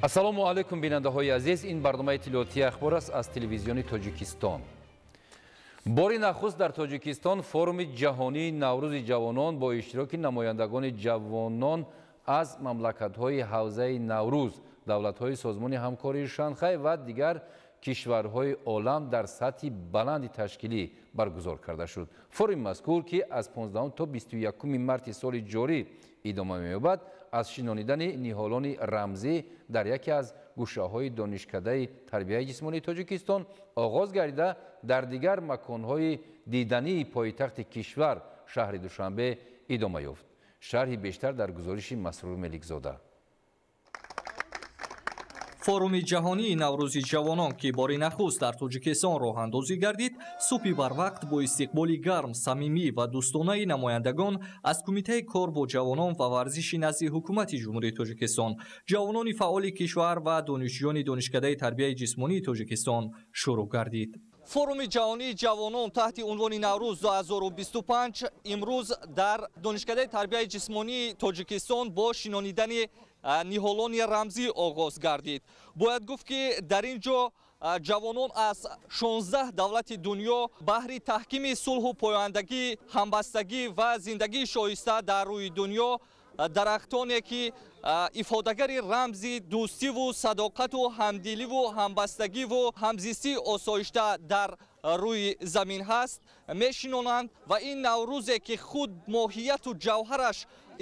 Ассалому алайкум, бинандаҳои азиз. Ин барномаи иттилоотии ахбор аст аз телевизиони Тоҷикистон. Бори нахуст дар Тоҷикистон форуми ҷаҳонии Наврӯзи ҷавонон бо иштироки намояндагони ҷавонон аз мамлакатҳои ҳавзаи Наврӯз, давлатҳои Созмони ҳамкории Шанхай ва дигар кишварҳои олам дар сатҳи баланди ташкилӣ баргузор карда шуд. Форуми мазкур, ки аз 15 то 21 марти соли ҷорӣ идома меёбад, аз шинонидани ниҳолони рамзӣ дар яке аз гӯшаҳои Донишкадаи тарбияи ҷисмонии Тоҷикистон оғоз гардида, дар дигар маконҳои дидании пойтахти кишвар, шаҳри Душанбе, идома ёфт. Шарҳи бештар дар гузориши Масрур Меликзода. Форуми ҷаҳонии Наврӯзи ҷавонон, ки бори нахуст дар Тоҷикистон роҳандозӣ гардид, субҳи барвақт бо истиқболи гарм, самимӣ ва дӯстонаи намояндагон аз Кумитаи кор бо ҷавонон ва варзиши назди Ҳукумати Ҷумҳурии Тоҷикистон, ҷавонони фаъоли кишвар ва донишҷӯёни Донишкадаи тарбияи ҷисмонии Тоҷикистон шурӯъ гардид. Форуми ҷаҳонии ҷавонон таҳти унвони Наврӯз 2025 имрӯз дар Донишкадаи тарбияи ҷисмонии Тоҷикистон бо шинонидани ниҳолони рамзӣ оғоз гардид. Бояд гуфт, ки дар ин ҷо ҷавонон аз 16 давлати дунё баҳри таҳкими сулҳу пояндагӣ, ҳамбастагӣ ва зиндагии шоиста дар рӯи дунё дарахтоне, ки ифодагари рамзи дӯстиву садоқату ҳамдиливу ҳамбастагиву ҳамзистии осоишта дар рӯи замин ҳаст, мешинонанд ва ин Наврӯзе, ки худ моҳияту ҷавҳараш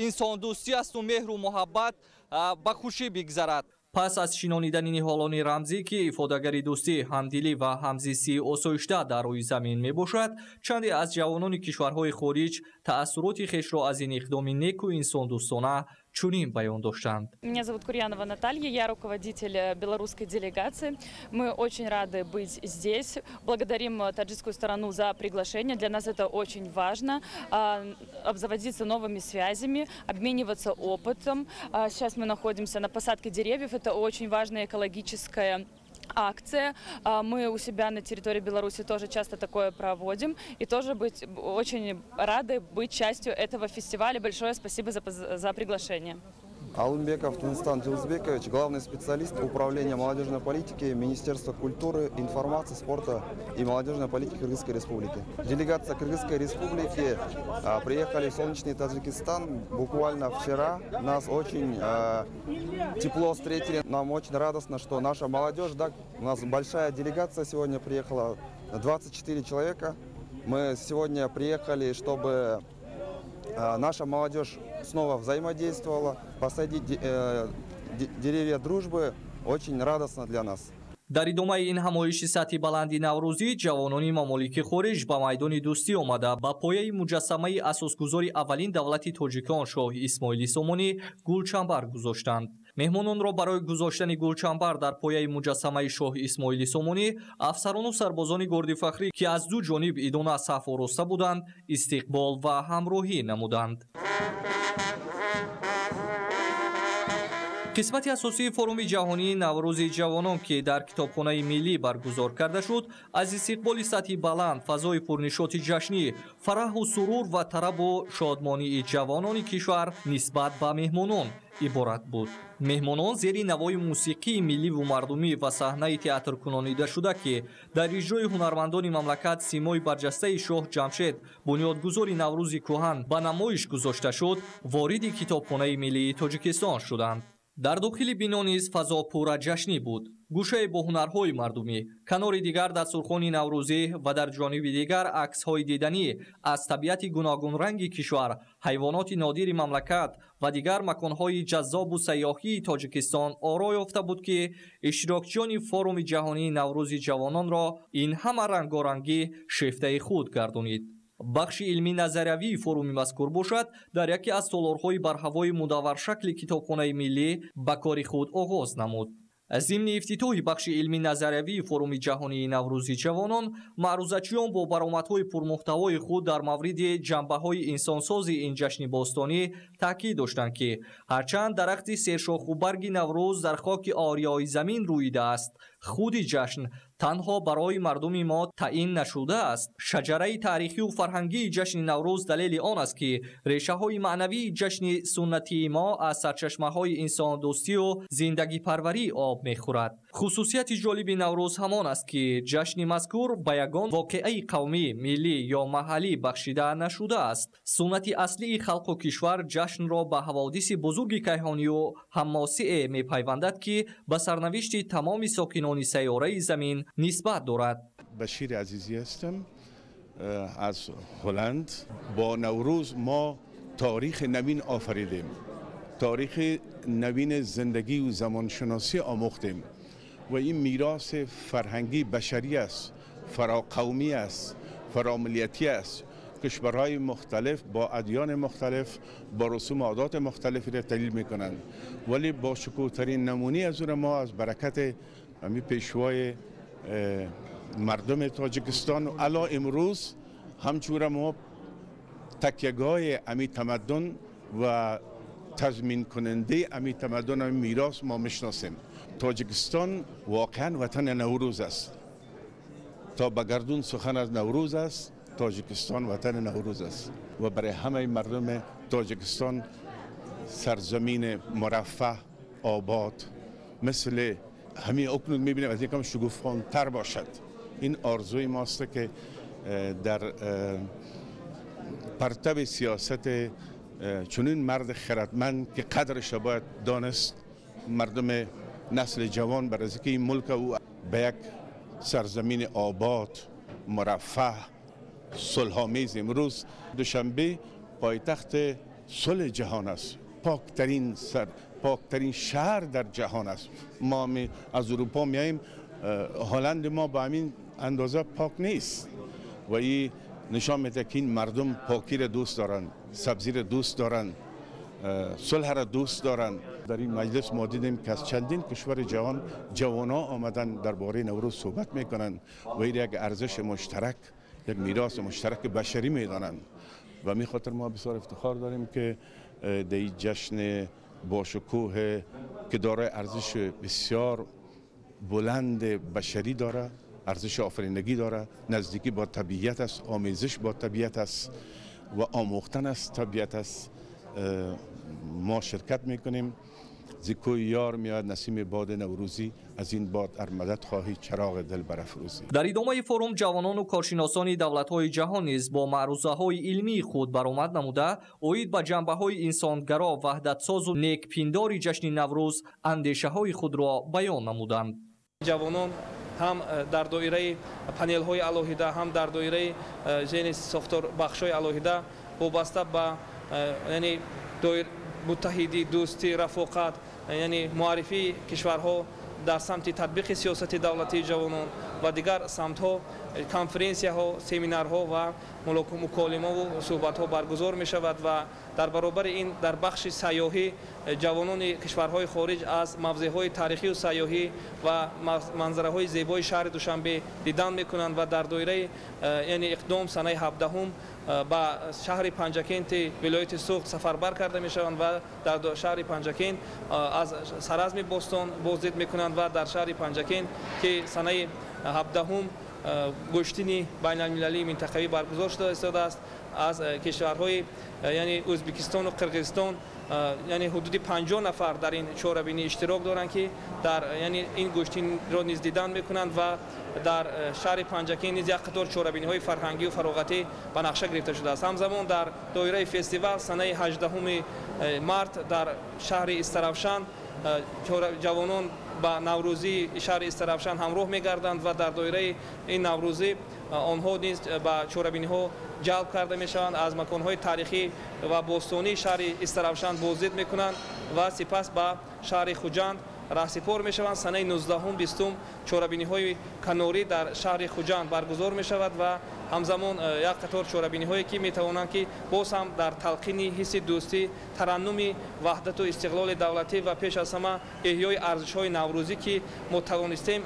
инсондӯстӣ асту меҳру муҳаббат, ба хушӣ бигзарад. Пас аз шинонидани ниҳолони рамзӣ, ки ифодагари дӯстӣ, ҳамдилӣ ва ҳамзистии осоишта дар рӯи замин мебошад, чанде аз ҷавонони кишварҳои хориҷ таассуроти хешро аз ин иқдоми неку инсондӯстона чунин баён доштанд. Меня зовут Курьянова Наталья, я руководитель белорусской делегации. Мы очень рады быть здесь. Благодарим таджикскую сторону за приглашение. Для нас это очень важно. Обзаводиться новыми связями, обмениваться опытом. Сейчас мы находимся на посадке деревьев. Это очень важная экологическая акция. Мы у себя на территории Беларуси тоже часто такое проводим. И тоже быть очень рады быть частью этого фестиваля. Большое спасибо за приглашение. Алымбеков Тынстан Джилсбекович, главный специалист Управления молодежной политики Министерства культуры, информации, спорта и молодежной политики Кыргызской Республики. Делегация Кыргызской Республики приехали в солнечный Таджикистан буквально вчера. Нас очень тепло встретили. Нам очень радостно, что наша молодежь, да, у нас большая делегация сегодня приехала, 24 человека. Мы сегодня приехали, чтобы наша молодежь снова взаимодействовала, посадить деревья дружбы очень радостно для нас. Дар идомаи ин ҳамоиши сатҳи баланди наврӯзӣ ҷавонони мамолики хориҷ ба майдони дӯстӣ омада, ба пояи муҷассамаи асосгузори аввалин давлати тоҷикон, шоҳ Исмоили Сомонӣ, гулчамбар гузоштанд. Меҳмононро барои гузоштани гулчамбар дар пояи муҷассамаи шоҳ Исмоили Сомонӣ афсарону сарбозони горди фахрӣ, ки аз ду ҷониб идона саф ороста буданд, истиқбол ва ҳамроҳӣ намуданд. Қисмати асосии форуми ҷаҳонии Наврӯзи ҷавонон, ки дар Китобхонаи миллӣ баргузор карда шуд, аз истиқболи сатҳи баланд, фазои пурнишоти ҷашнӣ, фараҳу сурур ва тарабу шодмонии ҷавонони кишвар нисбат ба меҳмонон иборат буд. Меҳмонон зери навои мусиқии милливу мардумӣ ва саҳнаи театркунонидашуда, ки дар иҷрои ҳунармандони мамлакат симои барҷастаи шоҳ Ҷамшед, бунёдгузори Наврӯзи кӯҳан, ба намоиш гузошта шуд, вориди Китобхонаи миллии Тоҷикистон шуданд. Дар дохили бино низ фазо пурра ҷашнӣ буд. Гӯшае бо ҳунарҳои мардумӣ, канори дигар дастурхони наврӯзӣ ва дар ҷониби дигар аксҳои диданӣ аз табиати гуногунранги кишвар, ҳайвоноти нодири мамлакат ва дигар маконҳои ҷаззобу сайёҳии Тоҷикистон оро ёфта буд, ки иштирокчиёни форуми ҷаҳонии Наврӯзи ҷавононро ин ҳама рангорангӣ шефтаи худ гардонид. Бахши илмӣ назариявии форуми мазкур бошад, дар яке аз толорҳои барҳавои мудавваршакли Китобхонаи миллӣ ба кори худ оғоз намуд. Зимни ифтитоҳи бахши илмӣ назариявии форуми ҷаҳонии Наврӯзи ҷавонон маърузачиён бо баромадҳои пурмуҳтавои худ дар мавриди ҷанбаҳои инсонсози ин ҷашни бостонӣ таъкид доштанд, ки ҳарчанд дарахти сершоху барги Наврӯз дар хоки ориёи замин рӯидааст, Худи ҷашн танҳо барои мардуми мо таъин нашудааст. Шаҷараи таърихию фарҳангии ҷашни Наврӯз далели он аст, ки решаҳои маънавии ҷашни суннатии мо аз сарчашмаҳои инсондӯстию зиндагипарварӣ об мехӯрад. Хусусияти ҷолиби Наврӯз ҳамон аст, ки ҷашни мазкур ба ягон воқеаи қавмӣ, миллӣ ё маҳаллӣ бахшида нашудааст. Суннати аслии халқу кишвар ҷашнро ба ҳаводиси бузурги кайҳонию ҳаммосие мепайвандад, ки ба сарнавишти тамоми сокинони сайёраи замин нисбат дорад. Башир Азизӣ ҳастам аз Ҳолланд. Бо Наврӯз мо таърихи навин офаридем, таърихи навин зиндагӣ ва замоншиносӣ омӯхтем ва ин мероси фарҳангии башарӣ аст, фароқавмӣ аст, фаромиллиятӣ аст. Кишварҳои мухталиф бо адёни мухталиф, бо русум ва одоти мухталифе таҳлил мекунанд, вале бо шукӯҳтарин намунаи аз он мо аз баракати ҳамин пешвои мардуми Тоҷикистон ало имрӯз ҳамчун мо такягоҳи ҳамин тамаддун ва тазминкунандаи ҳамин тамаддун, ҳамин мерос мо мешиносем. Тоҷикистон воқеан ватани Наврӯз аст. То ба гардун сухан аз Наврӯз аст, Тоҷикистон ватани Наврӯз аст ва барои ҳамаи мардуми Тоҷикистон сарзамини мураффаҳ, обод, мисли ҳамин акнун мебинем аз якам шукуфонтар бошад. Ин орзуи мост, ки дар партави сиёсати чунин марди хирадманд, ки қадраш бояд донист, мардуми насли ҷавон барои инки ин мулк ӯ ба як сарзамини обод, мураффаҳ, сулҳомез. Имрӯз Душанбе пойтахти сулҳи ҷаҳон аст, поктарин шаҳр дар ҷаҳон аст. Мо аз Аврупо меоем, Ҳолланд мо ба ҳамин андоза пок нест ва ин нишон медиҳад, ки ин мардум покиро дӯст доранд, сабзиро дӯст доранд, сулҳро дӯст доранд. Дар ин маҷлис мо дидем, ки аз чандин кишвари ҷаҳон ҷавонҳо омаданд, дар бораи Наврӯз суҳбат мекунанд ва ин як арзиши муштарак, як мероси муштараки башарӣ медонанд. Ва ҳамин хотир мо бисёр ифтихор дорем, ки дар ин ҷашни бошукӯҳ, ки дорои арзиши бисёр баланди башарӣ дорад, арзиши офаринагӣ дорад, наздикӣ бо табиат аст, омезиш бо табиат аст ва омӯхтан аз табиат аст, мо ширкат мекунем. Зи кӯи ёр меояд насими боди наврӯзӣ, аз ин бод ар мадад хоҳӣ, чароғи дил барафрӯзӣ. Дар идомаи форум ҷавонону коршиносони давлатҳои ҷаҳон низ бо маърузаҳои илмии худ баромад намуда, оид ба ҷанбаҳои инсонгаро, ваҳдатсозу некпиндори ҷашни Наврӯз андешаҳои худро баён намуданд. Ҷавонон ҳам дар доираи панелҳои алоҳида, ҳам дар доираи яъне сохторбахшҳои алоҳида вобаста ба яъне муттаҳидӣ, дӯстӣ, рафоқат, яъне муаррифии кишварҳо дар самти татбиқи сиёсати давлатии ҷавонон ва дигар самтҳо конференсияҳо, семинарҳо ва муколимаву суҳбатҳо баргузор мешавад. Ва дар баробари ин дар бахши сайёҳӣ ҷавонони кишварҳои хориҷ аз мавзеъҳои таърихию сайёҳӣ ва манзараҳои зебои шаҳри Душанбе дидан мекунанд ва дар доираи яъне иқдом санаи 17 ба шаҳри Панҷакенти вилояти Суғд сафарбар карда мешаванд ва дар шаҳри Панҷакент аз саразми бостон боздид мекунанд ва дар шаҳри Панҷакент, ки санаи 17 гӯштини байналмилалии минтақавӣ баргузор шуда истодааст, аз кишварҳои яъне Ӯзбекистону Қирғизистон яъне ҳудуди 50 нафар дар ин чорабинӣ иштирок доранд, ки дар яъне ин гӯштинро низ дидан мекунанд. Ва дар шаҳри Панҷакент низ як қатор чорабиниҳои фарҳангию фароғатӣ ба нақша гирифта шудааст. Ҳамзамон дар доираи фестивал санаи 18 март дар шаҳри Истаравшан ҷавонон ба наврӯзии шаҳри Истаравшан ҳамроҳ мегарданд ва дар доираи ин наврӯзӣ онҳо низ ба чорабиниҳо ҷалб карда мешаванд, аз маконҳои таърихӣ ва бостонии шаҳри Истаравшан боздид мекунанд ва сипас ба шаҳри Хуҷанд раҳсипор мешаванд. Санаи 19-20 чорабиниҳои канорӣ дар шаҳри Хуҷанд баргузор мешавад ва ҳамзамон як қатор чорабиниҳое, ки метавонанд, ки боз ҳам дар талқини ҳисси дӯстӣ, тараннуми ваҳдату истиқлоли давлатӣ ва пеш аз ҳама эҳёи арзишҳои наврӯзӣ, ки мо тавонистем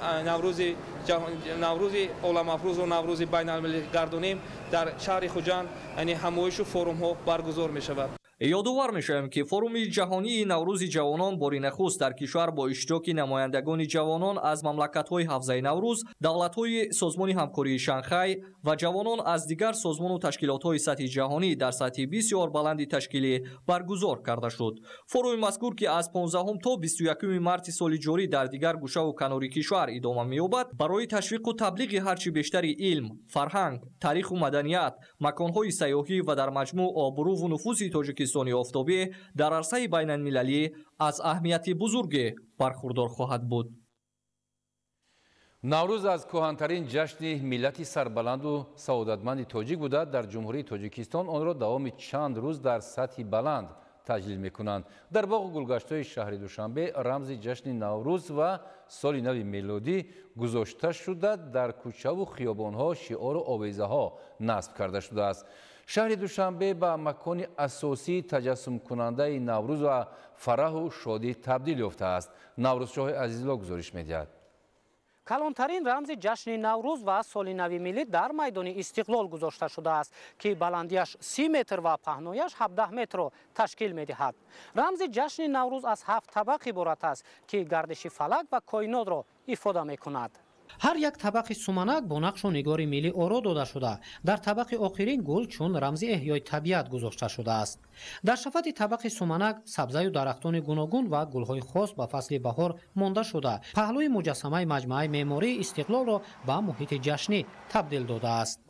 наврӯзи оламафрӯзро наврӯзи байналмилалӣ гардонем, дар шаҳри Хуҷанд яъне ҳамоишу форумҳо баргузор мешавад. Ёдовар мешавем, ки форуми ҷаҳонии Наврӯзи ҷавонон бори нахуст дар кишвар бо иштироки намояндагони ҷавонон аз мамлакатҳои ҳавзаи Наврӯз, давлатҳои Созмони ҳамкории Шанхай ва ҷавонон аз дигар созмону ташкилотҳои сатҳи ҷаҳонӣ дар сатҳи бисёр баланди ташкилӣ баргузор карда шуд. Форуми мазкур, ки аз 15 то 21 марти соли ҷорӣ дар дигар гӯшаву канори кишвар идома меёбад, барои ташвиқу таблиғи ҳарчи бештари илм, фарҳанг, таъриху маданият, маконҳои сайёҳӣ ва дар маҷмӯъ обрӯву нуфузи Тоҷикистони офтобӣ дар арсаи байналмилалӣ аз аҳамияти бузурге бархурдор хоҳад буд. Наврӯз аз кӯҳантарин ҷашни миллати сарбаланду саодатманди тоҷик буда, дар Ҷумҳурии Тоҷикистон онро давоми чанд рӯз дар сатҳи баланд таҷлил мекунанд. Дар боғу гулгаштҳои шаҳри Душанбе рамзи ҷашни Наврӯз ва соли нави мелодӣ гузошта шуда, дар кӯчаву хиёбонҳо шиору овезаҳо насб карда шудааст. Шаҳри Душанбе ба макони асосии таҷассумкунандаи Наврӯз ва фараҳу шодӣ табдил ёфтааст. Наврӯзшоҳи Азизулло гузориш медиҳад. Калонтарин рамзи ҷашни Наврӯз ва соли нави миллӣ дар майдони Истиқлол гузошта шудааст, ки баландиаш 30 метр ва паҳнояш 17 метрро ташкил медиҳад. Рамзи ҷашни Наврӯз аз 7 табақ иборат аст, ки гардиши фалак ва коинотро ифода мекунад. Ҳар як табақи суманак бо нақшу нигори миллӣ оро дода шуда, дар табақи охирин гул чун рамзи эҳёи табиат гузошта шудааст. Дар шафати табақи суманак сабзаю дарахтони гуногун ва гулҳои хос ба фасли баҳор монда шуда, паҳлӯи муҷассамаи маҷмӯаи меъмории Истиқлолро ба муҳити ҷашнӣ табдил додааст.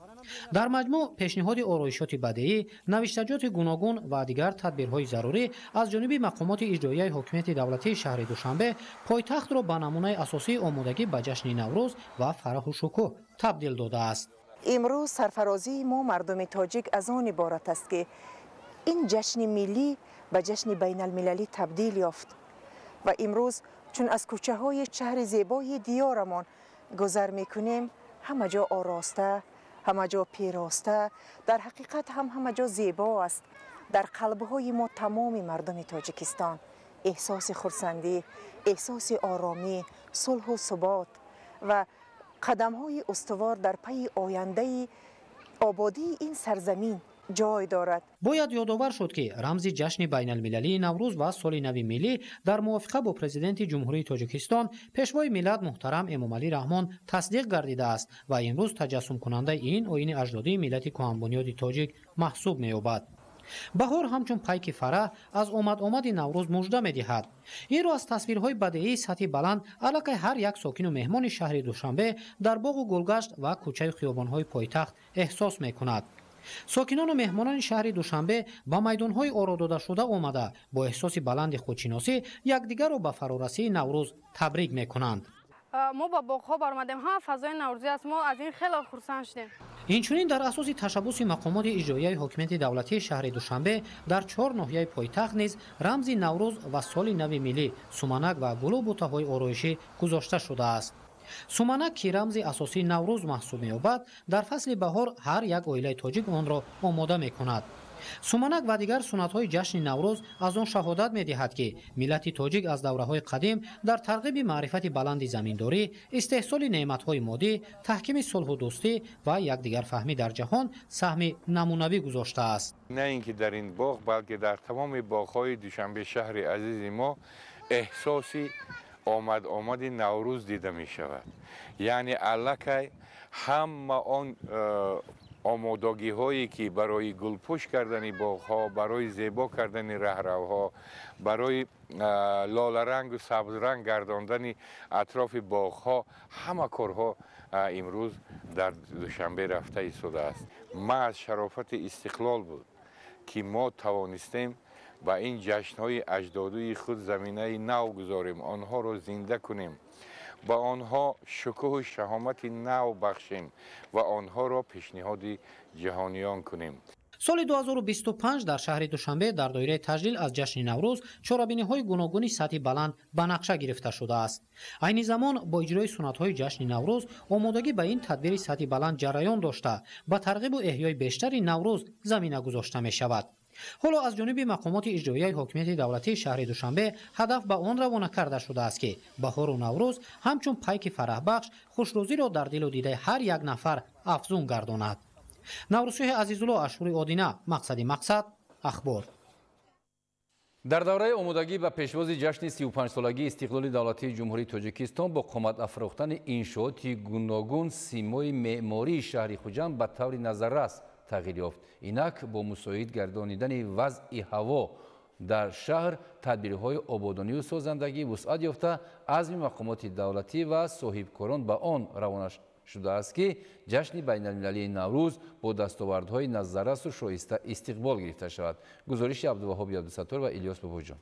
Дар маҷмӯъ пешниҳоди ороишоти бадеӣ, навиштаҷоти гуногун ва дигар тадбирҳои зарурӣ аз ҷониби мақомоти иҷроияи ҳокимияти давлатии шаҳри Душанбе пойтахтро ба намунаи асосии омодагӣ ба ҷашни Наврӯз ва фараҳу шукӯҳ табдил додааст. Имрӯз сарфарозии мо мардуми тоҷик аз он иборат аст, ки ин ҷашни миллӣ ба ҷашни байналмилалӣ табдил ёфт ва имрӯз чун аз кӯчаҳои шаҳри зебои диёрамон гузар мекунем, ҳама ҷо ороста, ҳама ҷо пироста, дар ҳақиқат ҳам ҳама ҷо зебо аст. Дар қалбҳои мо тамоми мардуми Тоҷикистон эҳсоси хурсандӣ, эҳсоси оромӣ, сулҳу субот ва қадамҳои устувор дар пайи ояндаи ободии ин сарзамин ҷой дорад. Бояд ёдовар шуд, ки рамзи ҷашни байналмилалии Наврӯз ва соли нави миллӣ дар мувофиқа бо Президенти Ҷумҳурии Тоҷикистон, Пешвои миллат муҳтарам Эмомалӣ Раҳмон тасдиқ гардидааст ва имрӯз таҷассумкунандаи ин оини аҷдодии миллати кӯҳанбунёди тоҷик маҳсуб меёбад. Баҳор ҳамчун пайки фараҳ аз омад-омади Наврӯз мужда медиҳад. Инро аз тасвирҳои бадеии сатҳи баланд аллакай ҳар як сокину меҳмони шаҳри Душанбе дар боғу гулгашт ва кӯчаю хиёбонҳои пойтахт эҳсос мекунад. Сокинону меҳмонони шаҳри Душанбе ба майдонҳои орододашуда омада бо эҳсоси баланди худшиносӣ якдигарро ба фарорасии Наврӯз табрик мекунанд. Мо ба боғҳо баромадем, ҳама фазои наврӯзӣ аст, мо аз ин хеле хурсанд шудем. Инчунин дар асоси ташаббуси мақомоти иҷроияи ҳокимияти давлатии шаҳри Душанбе дар 4 ноҳияи пойтахт низ рамзи Наврӯз ва соли нави миллӣ суманак ва гулу бутаҳои ороишӣ гузошта шудааст. Суманак, ки рамзи асосии Наврӯз маҳсуб меёбад, дар фасли баҳор ҳар як оилаи тоҷик онро омода мекунад. Суманак ва дигар суннатҳои ҷашни Наврӯз аз он шаҳодат медиҳад, ки миллати тоҷик аз давраҳои қадим дар тарғиби маърифати баланди заминдорӣ, истеҳсоли неъматҳои моддӣ, таҳкими сулҳу дӯстӣ ва якдигарфаҳмӣ дар ҷаҳон саҳми намунавӣ гузоштааст. На ин ки дар ин боғ, балки дар тамоми боғҳои Душанбе шаҳри азизи мо эҳсоси омад-омади Наврӯз дида мешавад. Яъне аллакай ҳама он омодагиҳое ки барои гулпӯш кардани боғҳо, барои зебо кардани раҳравҳо, барои лоларангу сабзранг гардондани атрофи боғҳо, ҳама корҳо имрӯз дар Душанбе рафта истодааст. Маҳз шарофати Истиқлол буд, ки мо тавонистем ба ин ҷашнҳои аҷдодии худ заминаи нав гузорем, онҳоро зинда кунем, ба онҳо шукӯҳу шаҳомати нав бахшем ва онҳоро пешниҳоди ҷаҳониён кунем. Соли 2025 дар шаҳри Душанбе дар доираи таҷлил аз ҷашни Наврӯз чорабиниҳои гуногуни сатҳи баланд ба нақша гирифта шудааст. Айни замон бо иҷрои суннатҳои ҷашни Наврӯз омодагӣ ба ин тадбири сатҳи баланд ҷараён дошта, ба тарғибу эҳёи бештари Наврӯз замина гузошта мешавад. Ҳоло аз ҷониби мақомоти иҷроияи ҳокимияти давлатии шаҳри Душанбе ҳадаф ба он равона карда шудааст, ки баҳору Наврӯз ҳамчун пайки фараҳбахш хушрӯзиро дар дилу дидаи ҳар як нафар афзун гардонад. Наврӯзшоҳи Азизулло, Ашури Одина, Мақсади Мақсад, Ахбор. Дар давраи омодагӣ ба пешвози ҷашни 35-солагии истиқлоли давлатии Ҷумҳурии Тоҷикистон бо қомат афрохтани иншооти гуногун симои меъмории шаҳри Хуҷанд ба таври назаррас тағйир ёфт. Инак бо мусоид гардонидани вазъи ҳаво дар шаҳр тадбирҳои ободонию созандагӣ вусъат ёфта, азми мақомоти давлатӣ ва соҳибкорон ба он равона шудааст, ки ҷашни байналмилалии Наврӯз бо дастовардҳои назаррасу шоиста истиқбол гирифта шавад. Гузориши Абдуваҳоби Абдусаттор ва Илёс Бобоҷон.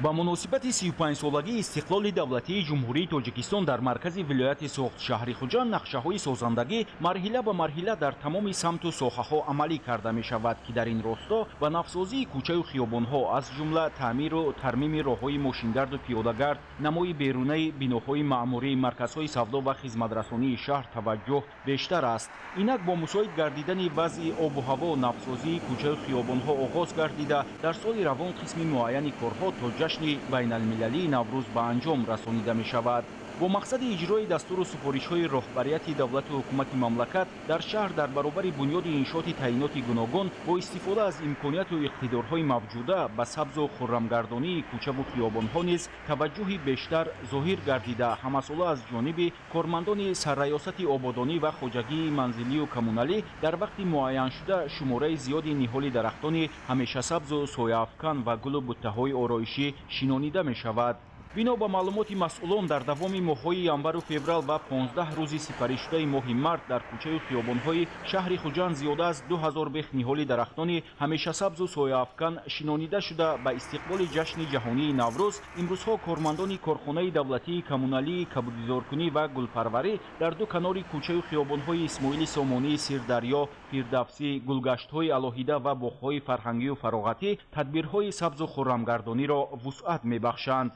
Ба муносибати 35-солагии истиқлоли давлатии Ҷумҳурии Тоҷикистон дар маркази вилояти Суғд шаҳри Хуҷанд нақшаҳои созандагӣ марҳила ба марҳила дар тамоми самту соҳаҳо амалӣ карда мешавад, ки дар ин росто ба навсозии кӯчаю хиёбонҳо, аз ҷумла таъмиру тармими роҳҳои мошингарду пиёдагард, намои берунаи биноҳои маъмурӣ, марказҳои савдо ва хизматрасонии шаҳр таваҷҷӯҳ бештар аст. Инак бо мусоид гардидани вазъи обу ҳаво навсозии кӯчаю хиёбонҳо оғоз гардида, дар соли равон қисми муайяни корҳо то ҷашни байналмилалии Наврӯз ба анҷом расонида мешавад. Бо мақсади иҷрои дастуру супоришҳои роҳбарияти давлату ҳукумати мамлакат дар шаҳр дар баробари бунёди иншооти таъиноти гуногун бо истифода аз имконияту иқтидорҳои мавҷуда ба сабзу хуррамгардонии кӯчаву хиёбонҳо низ таваҷҷӯҳи бештар зоҳир гардида, ҳамасола аз ҷониби кормандони сарраёсати ободонӣ ва хоҷагии манзилию коммуналӣ дар вақти муайяншуда шумораи зиёди ниҳоли дарахтони ҳамешасабзу сояафкан ва гулу буттаҳои ороишӣ шинонида мешавад. Бино ба маълумоти масъулон, дар давоми моҳҳои январу феврал ва 15 рӯзи сипаришудаи моҳи март дар кӯчаю хиёбонҳои шаҳри Хуҷанд зиёда аз 2000 бех ниҳоли дарахтони ҳамешасабзу сояафкан шинонида шуда, ба истиқболи ҷашни ҷаҳонии Наврӯз имрӯзҳо кормандони корхонаи давлатии коммуналии кабудизоркунӣ ва гулпарварӣ дар ду канори кӯчаю хиёбонҳои Исмоили Сомонӣ, Сирдарё, Фирдавсӣ, гулгаштҳои алоҳида ва боғҳои фарҳангию фароғатӣ тадбирҳои сабзу хуррамгардониро вусъат мебахшанд.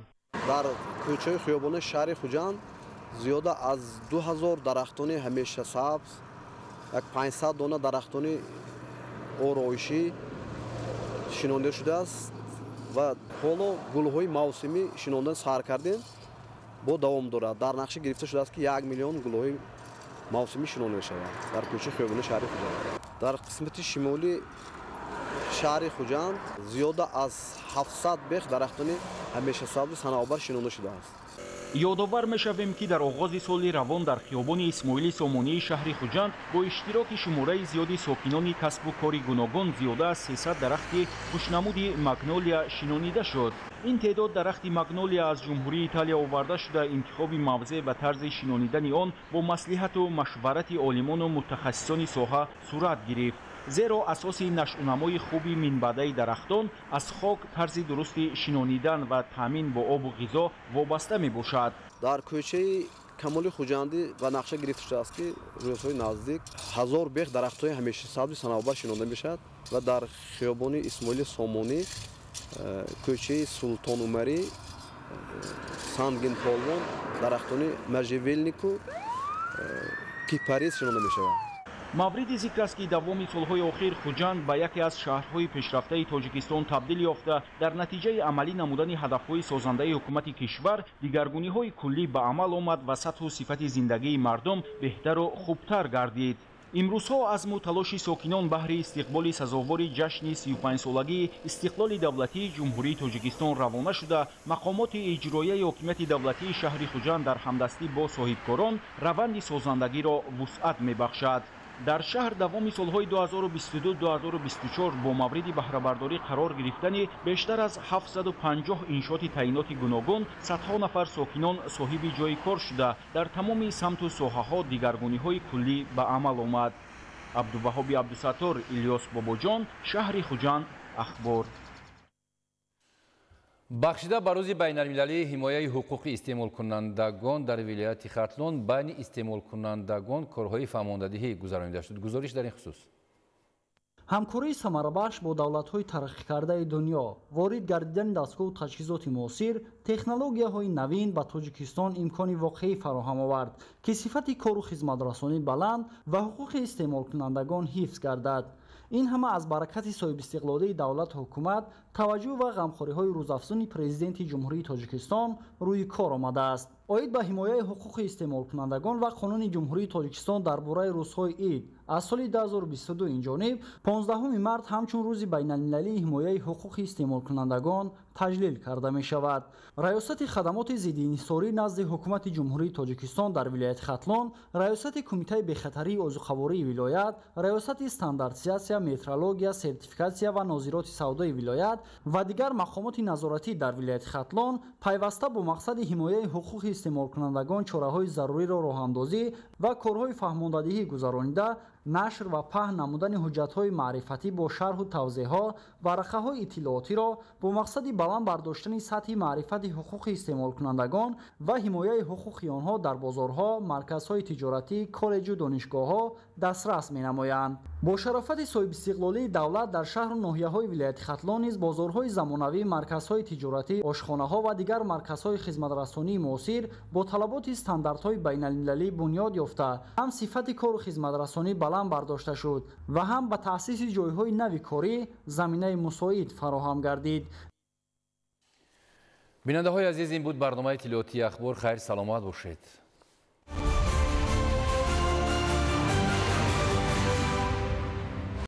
Дар кӯчаи хиёбони шаҳри Хуҷанд зиёда аз 2000 дарахтони ҳамешасабз, 500 дона дарахтони ороишӣ шинонда шудааст ва ҳоло гулҳои мавсимӣ шинондан сар кардем, бо давом дорад. Дар нақша гирифта шудааст, ки 1 миллион гулҳои мавсимӣ шинонда мешавад дар кӯчаи хиёбони шаҳри Хуҷанд. Дар қисмати шимоли шаҳри Хуҷанд зиёда аз 700 бех дарахтони ҳамешасабзу санавбар шинонда шудааст. Ёдовар мешавем, ки дар оғози соли равон дар хиёбони Исмоили Сомонии шаҳри Хуҷанд бо иштироки шумораи зиёди сокинони касбу кори гуногун зиёда аз 300 дарахти хушнамуди магнолия шинонида шуд. Ин теъдод дарахти магнолия аз Ҷумҳурии Италия оварда шуда, интихоби мавзеъ ва тарзи шинонидани он бо маслиҳату машварати олимону мутахассисони соҳа сурат гирифт. Зеро асоси нашъунамои хуби минбаъдаи дарахтон аз хок, тарзи дурусти шинонидан ва таъмин бо обу ғизо вобаста мебошад. Дар кӯчаи Камоли Хуҷандӣ ба нақша гирифта шудааст, ки рӯзҳои наздик 1000 бех дарахтҳои ҳамешасабзи санавбар шинонда мешавад ва дар хиёбони Исмоили Сомонӣ, кӯчаи Султон Умарӣ, Сангин Полвон дарахтони можжевельнику кипарис шинонда мешавад. Мавриди зикр аст, ки давоми солҳои охир Хуҷанд ба яке аз шаҳрҳои пешрафтаи Тоҷикистон табдил ёфта, дар натиҷаи амалӣ намудани ҳадафҳои созандаи ҳукумати кишвар дигаргуниҳои куллӣ ба амал омад ва сатҳу сифати зиндагии мардум беҳтару хубтар гардид. Имрӯзҳо азму талоши сокинон баҳри истиқболи сазовори ҷашни 35-солагии истиқлоли давлатии Ҷумҳурии Тоҷикистон равона шуда, мақомоти иҷроияи ҳокимияти давлатии шаҳри Хуҷанд дар ҳамдастӣ бо соҳибкорон раванди созандагиро вусъат мебахшад. Дар шаҳр давоми солҳои 2022-2024 бо мавриди баҳрабардорӣ қарор гирифтани бештар аз 750 иншооти таъиноти гуногун садҳо нафар сокинон соҳиби ҷойи кор шуда, дар тамоми самту соҳаҳо дигаргуниҳои куллӣ ба амал омад. Абдуваҳоби Абдусаттор, Илёс Бобоҷон, шаҳри Хуҷанд, Ахбор. Бахшида ба рӯзи байналмилалии ҳимояи ҳуқуқи истеъмолкунандагон дар вилояти Хатлон байни истеъмолкунандагон корҳои фаҳмондадиҳӣ гузаронида шуд. Гузориш дар ин хусус. Ҳамкории самарабахш бо давлатҳои тараққикардаи дунё, ворид гардидани дастгоҳу таҷҳизоти муосир, технологияҳои навин ба Тоҷикистон имкони воқеӣ фароҳам овард, ки сифати кору хизматрасонӣ баланд ва ҳуқуқи истеъмолкунандагон ҳифз гардад. Ин ҳама аз баракати соҳибистиқлолии давлату ҳукумат, таваҷҷӯҳ ва ғамхориҳои рӯзафзуни Президенти Ҷумҳурии Тоҷикистон рӯи кор омадааст. Оид ба ҳимояи ҳуқуқи истеъмолкунандагон ва Қонуни Ҷумҳурии Тоҷикистон дар бораи рӯзҳои ид аз соли 2022 инҷониб 15 март ҳамчун рӯзи байналмилалии ҳимояи ҳуқуқи истеъмолкунандагон таҷлил карда мешавад. Раёсати хадамоти зидди инҳисорӣ назди Ҳукумати Ҷумҳурии Тоҷикистон дар вилояти Хатлон, Раёсати Кумитаи бехатарии озуқавории вилоят, Раёсати стандартизатсия, метрология, сертификатсия ва нозироти савдои вилоят ва дигар мақомоти назоратӣ дар вилояти Хатлон пайваста бо мақсади ҳимояи ҳуқуқи истеъмолкунандагон чораҳои заруриро роҳандозӣ ва корҳои фаҳмондадиҳӣ гузаронида, нашр ва паҳн намудани ҳуҷҷатҳои маърифатӣ бо шарҳу тавзеҳҳо, варақаҳои иттилоотиро бо мақсади баланд бардоштани сатҳи маърифати ҳуқуқи истеъмолкунандагон ва ҳимояи ҳуқуқи онҳо дар бозорҳо, марказҳои тиҷоратӣ, коллеҷу донишгоҳҳо дастрас менамоянд. Бо шарофати соҳибистиқлолии давлат дар шаҳру ноҳияҳои вилояти Хатлон низ бозорҳои замонавӣ, марказҳои тиҷоратӣ, ошхонаҳо ва дигар марказҳои хизматрасонии муосир бо талаботи стандартҳои байналмилалӣ бунёд ёфта, ҳам сифати кору хизматрасонӣ баланд бардошта шуд ва ҳам ба таъсиси ҷойҳои нави корӣ заминаи мусоид фароҳам гардид. Бинандаҳои азиз, ин буд барномаи иттилоотии Ахбор. Хайр, саломат бошед.